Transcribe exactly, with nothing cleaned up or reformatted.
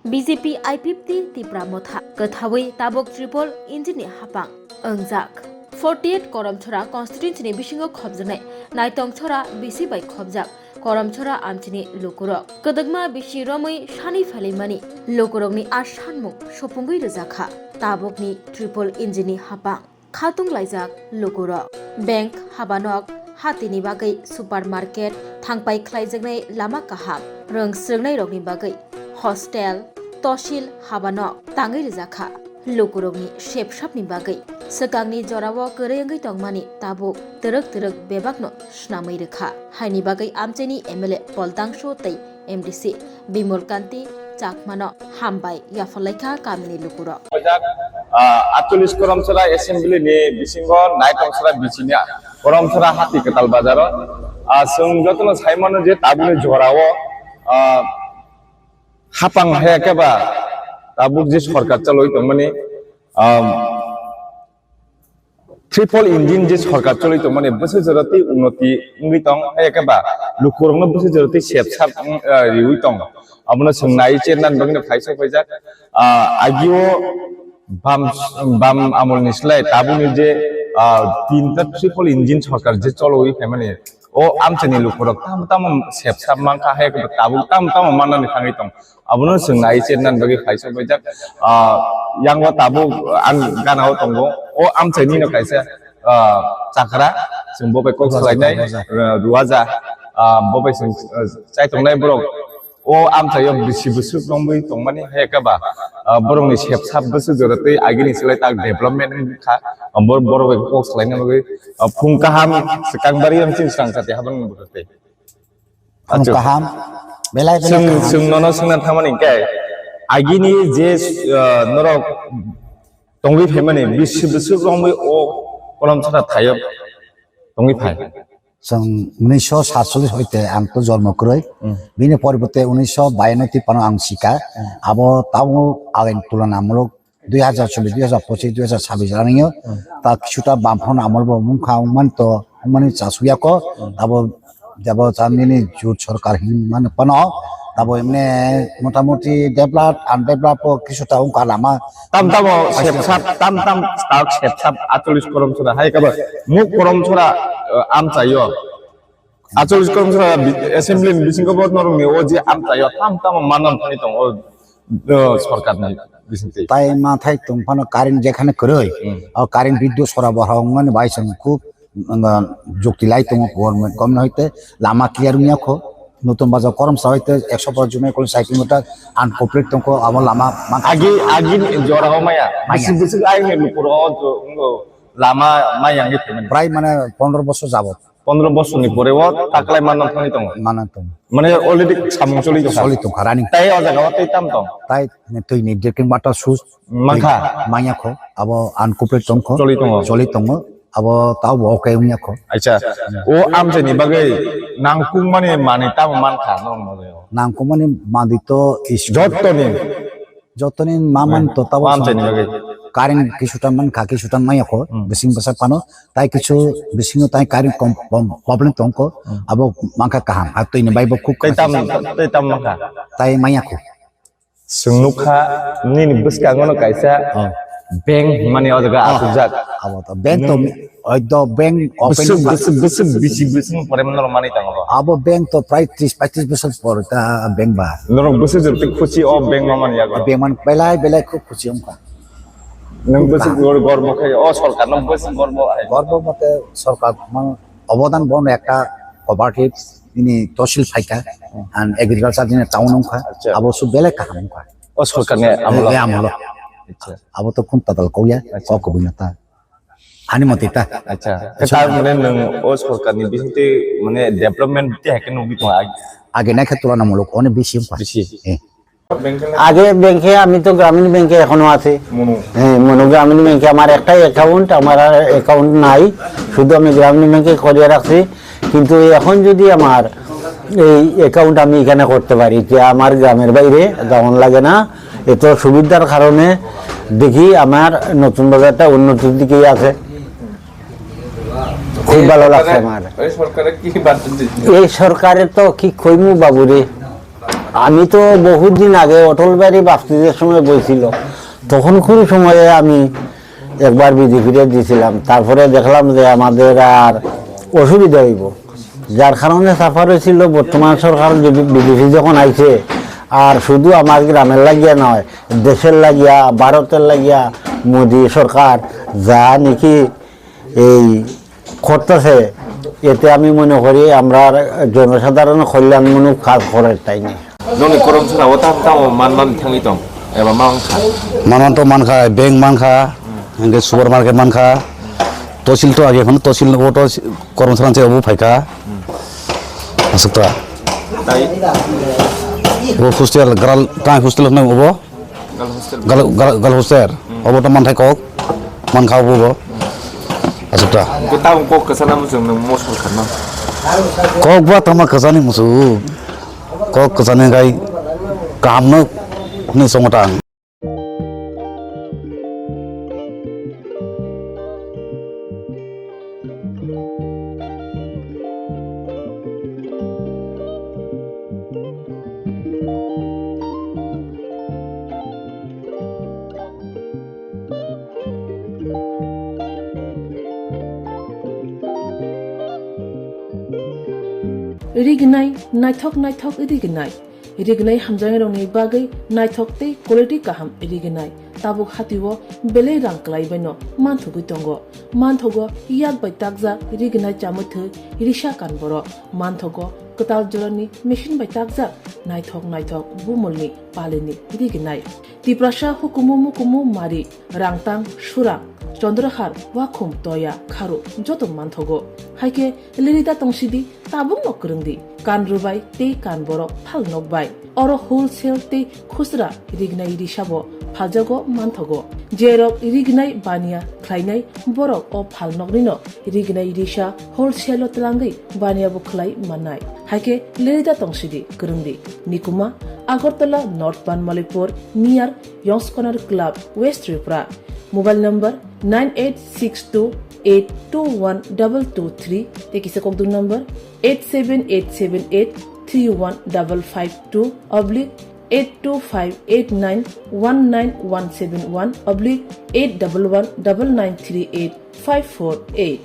B J P I P F T Tipra Motha kwthawi tabuk triple engine ni hapang wngjak. Forty eight Koromchora constituency ni bisingo khopjaknai Naitongchora bisi bai khopjak Koromchora amchini lukurok kwdwkma bisi romwi sanwi phailaimani lukurokni a sanmung supungwi rwjakha tabukni triple engine ni hapang. Khaltung laijak lukurok. Bank, habanok, hatini bagwi supermarket, thangpai khlaijaknai lama kaham, rwng swrwngnairokni bagwi hostel, tosil, habanok tangwi rwjakha. Lukurokni sepsapni bagwi swkangni jorao kwrwi wngwi tongmani tabuk twrwk twrwk bebakno swnamwi rwkha. Haini bagwi amchaini M L A Poltangso tei M D C Bimol Kanti Chakmano hambai yapharlaikha kamini lukurok. Ojak, ah, atcholish Koromchora assembly ni bisingo Naitongchora bichini Koromchora hati kwtal bazaro, ah, chwng jotono saimano je tabukni jorao, ah, hapang haya khe ba tabuk je sorkar chalwi tongmani, ah, triple engine je sorkar choli tongmani bwswk jora tei unnoti wngwi tong, hai khe ba lukurokno bwswk jora tei sep sap wng, ah, riwi tong. Abono chwng nai cherna bagwino kaisa paijak. Ah, agio bam, bam amolni slai tabukni je, ah, tinta triple engine sorkar je cholowi phaimani, o amchaini lukurok tamo tamo sep sap mankha, hai khe ba tabuk tamo tamo mannani thangwi tong. Abono chwng nai cherna bagwi kaisa paijak. Ah, yango tabuk ang gana o tongo. O amchaini no kaisa, ah, chakra, chwng bo bai kok Ruaja, salainai, ruaja. Ah, ruaja, ah, bo bai chwng, ah, chai tongnai borok. O amchaio bisi bwswk romwi tongmani hai khe ba, ah, borokni sep sap bwswk jora tei agini slai tak development wngkha. Ah, bor-, borok bai kok salaina bagwi, ah, phung kaham swkang bari yang chini swrang chati habang tei. Ano Achu. Kaham. Belai belai Sung, kaham. Sung nono sungna thamani khe. Agini je, uh, norok tongwi phaimani bisi bisi romwi o Kolomchara thaio tongwi phai. Sung unisho satchollish hoite ang to jormo kwrwi. Hmm. Bini poribote unisho bayanno tipano ang sika. Hmm. Abo tamo agen tulanamulok dui hajar chobbish, dui hajar pochis, dui hajar sabbish ranio, hmm, ta kisuta bamphano amol bo mungkha wngmani to, wngmani chasuya ko, hmm, abo jabo cha nini jut sorkar hin mani pano, abo emne motamoti develop, undevelop o kisuta wngkha lama. Tam tamo sepsap, tam tam tak sepsap atcholish Koromchora hai kaba muk Koromchora, eh, amchaio. Atcholish Koromchora bi-, assembly ni bisingo bo norokni o je amchaio tam tamo manna thani tongo, o, o, sorkarni bisingtwi. Tai ma thai tong phano current jekhane kwrwi, hmm, o current bidyut sorabaraha wngmani bai chwng khub, um, jukti lai tongo government, government hoite lama clear wngya kho, Nutun Bazar Koromchora hoite ekso por jumai kolo cycle meter uncomplete tongkho, abo lama mankha. Agi, agi jora o maya, maya. Bisi, bisi ayni lukurok o jo, ngo lama maya ngi thumani. Prai mane pondro bosor jabot. Pondro bosorni pore o taklai manna thangwi tongo. Manna tongo. Mane already samung choli tongkha. Choli tongkha, running. Tai o jaga o tei tam tong? Tai twini drinking water source. Mankha? Manya kho, abo uncomplete tongkho. Choli tongo. Choli tongo. Abo tao bo okay wngya kho. Acha. O amchaini bagwi nangkukmani manwi tamo mankha norok no? Nangkukmani manwi to is jottoni. Jotoni maman to tabo amchaini bagwi. Current kisuta mankha, kisuta maya kho, hmm, bising bwsa phano, tai kisu bisingo tai current kom, kom, problem tongkho, hmm, abo mankha kaham, ha twini bai bo khub tai tam, tai tam mankha. Tai maya kho. Chwng nukha nini bwskango no kaisa, oh, bank hwnmani o jaga, oh, achukjak. Abo to bank to. Nung Oido bank open bwswk, wngkha. Bwswk, bwswk bisi bwswk pore mano manwi tongo bo. Abo bank to prai tris paitris bosor por ta bank ba. Norok bwswk jor twi khusi o bank mamani yago. Bank man belai belai khub khusi wngkha. Nung bwswk gor-, gorbo khai o sorkar no bwswk gorbo hai. Gorbo mate sorkar man obodan bono ekta cooperative ini tosil phaikha and agriculture ini town wngkha. Acha. Abo su belai kaham wngkha. O sorkar ni amolo. Eh, amolo. Acha. Abo to khum tadal kok ya, acha, kok kubui na ta. Ani mate ta. Acha. Khe tar mane nwng o sorkarni bisingtwi mane development tei hai khe nugwi tongo ag-, age naikhe tulanamulok onek bisi wngkha. Bisi. Eh. আগে ব্যাংকে, আমি তো গ্রামীণ ব্যাংকে এখনো আছি। মনো। হ্যাঁ, মনো গ্রামীণ ব্যাংকে আমার একটাই অ্যাকাউন্ট, আমার আর অ্যাকাউন্ট নাই, শুধু আমি গ্রামীণ ব্যাংকে করিয়ে রাখছি। কিন্তু এখন যদি আমার এই অ্যাকাউন্ট আমি এখানে করতে পারি, যে আমার গ্রামের বাইরে যাওয়ান লাগে না, এত সুবিধার কারণে দেখি আমার নতুন বাজারটা উন্নতির দিকেই আছে। খুব ভালো লাগছে আমার। এই সরকারে কি বার্তা দিচ্ছে? এই সরকারে তো কি কইমু বাবুরে, আমি তো বহুত দিন আগে অটল বিহারী বাজপেয়ীর সময় বইছিল, তখন কোনো সময়ে আমি একবার বিজেপিরে দিছিলাম, তারপরে দেখলাম যে আমাদের আর অসুবিধা হইব, যার কারণে সাফার হয়েছিল। বর্তমান সরকার যদি বিজেপি যখন আইছে, আর শুধু আমার গ্রামের লাগিয়া নয়, দেশের লাগিয়া, ভারতের লাগিয়া মোদী সরকার যা নাকি এই করতেছে, এতে আমি মনে করি আমরা জনসাধারণের কল্যাণমূলক কাজ করার তাই নেই। Noni Koromsara o tam tamo man man thangwi tong eba mankha? Manman to mankha, bank mankha, hingke supermarket mankha, tosil to age phano tosil o to Koromsara se obo phaikha. Aswk ta. Tai O hostel, girl, tai hostel hwnwi obo. Girl hostel. Girl, girl, girl hostel. Obo to manthai kok. Mankha obo bo. Aswk ta. Ko tabuk kok kwchana muchung nung mosol khanma. Kok ba tama kwchani muchung. Kok kwchani gai kaham no hwnwi songo ta ang. Rignai, naithok naithok rignai. Rignai hamjaknairokni bagwi naithok tei quality kaham rignai. Tabuk hatio belai rang kwlaibaino manthogwi tongo. Manthogo yak bai takjak rignai chamwi thwi risa kan borok. Manthogo kwtal jorani machine bai takjak naithok naithok bumulni palini rignai. Tiprasa hukumu mukumu mari, rangtang, surang, chondrahar, wakhum, toya, kharu joto manthogo. Haikhe lirida tongsidi, tabukno kwrwngdi, kan rwbai tei kan borok phal nokbai. Oro wholesale tei khusra rignai risabo phaljago manthogo. Jerok rignai baniya khlainai borok o phal noknino rignai risa wholesale-o twlangwi baniyabo khlai mannai. Haikhe lirida tongsidi kwrwngdi. Nikuma, Agartala North Banmalipur, near Yongskonar Club, West Tripura. Mobile number nine eight six two eight two one double two three, tei kisa kokdung number eight seven eight seven eight three one double five two oblique eight two five eight nine one nine one seven one oblique eight double one double nine three eight five four eight.